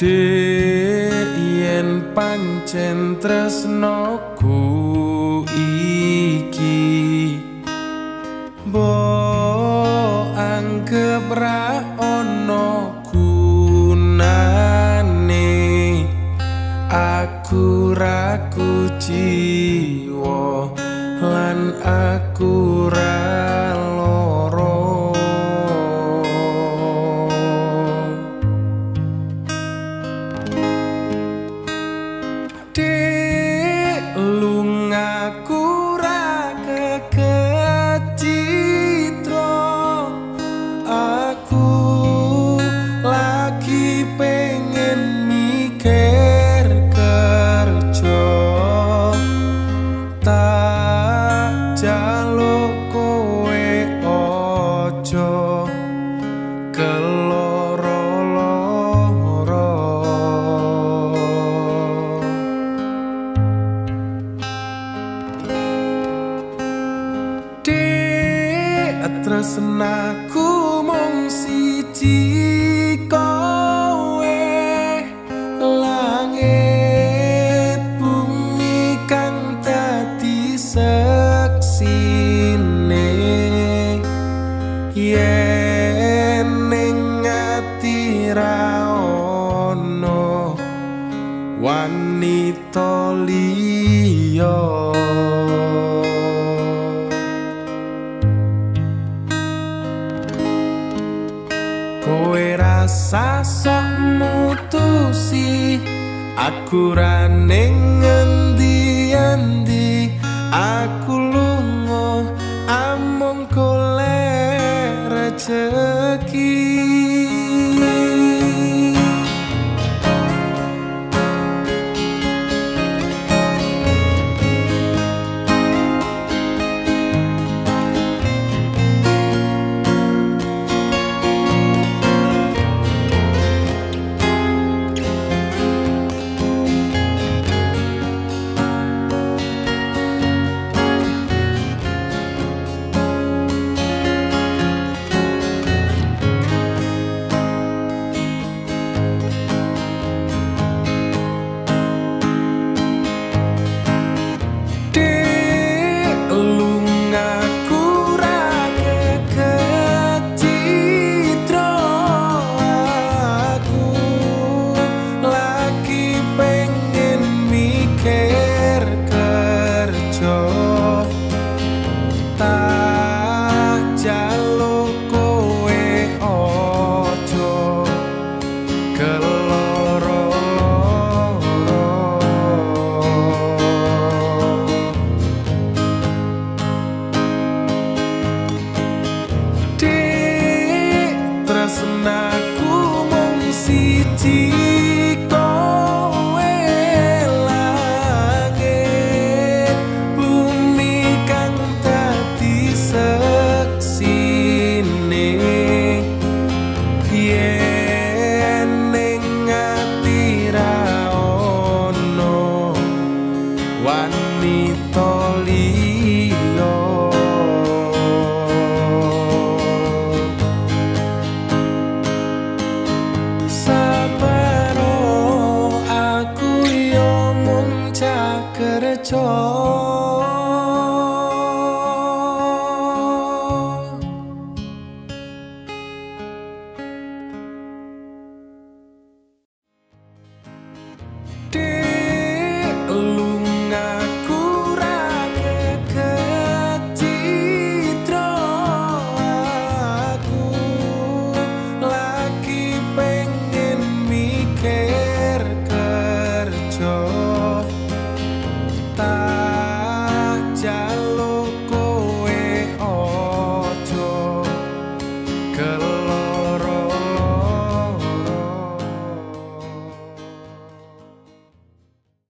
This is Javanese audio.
Dik yen pancen tresnoku iki mbok anggep ra ono gunane, aku ra kuciwa lan aku ra loro. Dik lungaku ra kekecitra, aku lagi pengen mikir kerja, tak jaluk kowe aja keloro-loro. Dik tresnaku mung siji kowe, langit bumi kang dadi seksine, yen ning ati ra ono wanita liya. Kowe rasa sok mutusi aku ra ning ngendi-endi, aku